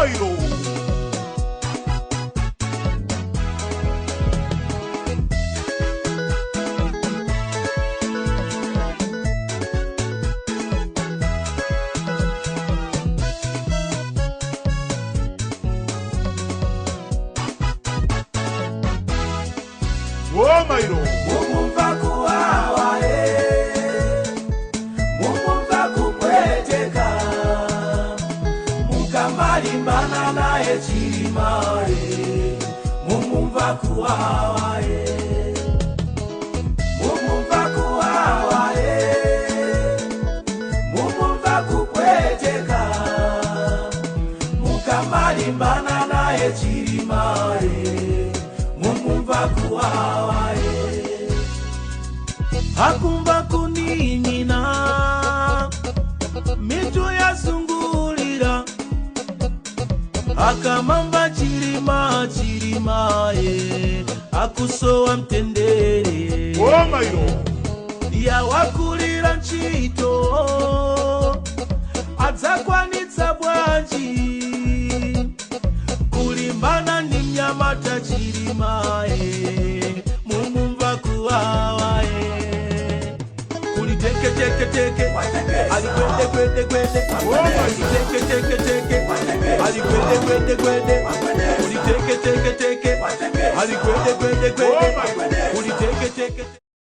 Boma ilo. Boma ilo. Mumumva kuwawa mumumva kupweteka, mukamalimbana naye Chilima mumumva kuwawa mumumva kuwawa mumumva kupweteka, mukamalimbana naye Chilima mumumva kuwawa. Hakumva kuninyina mitu yazungulira, akamamba Chilima Chilima akusowa mtendere. Boma ilo. Yawakulira ntchito adzakwanitsa bwanji kulimbana ndi mnyamata Chilima mumumva kuwawa kuli teke teke teke ali gwede gwede gwede kuli teke teke teke ali gwede gwede gwede kuli teke teke teke ali gwede gwede gwede kuli teke teke.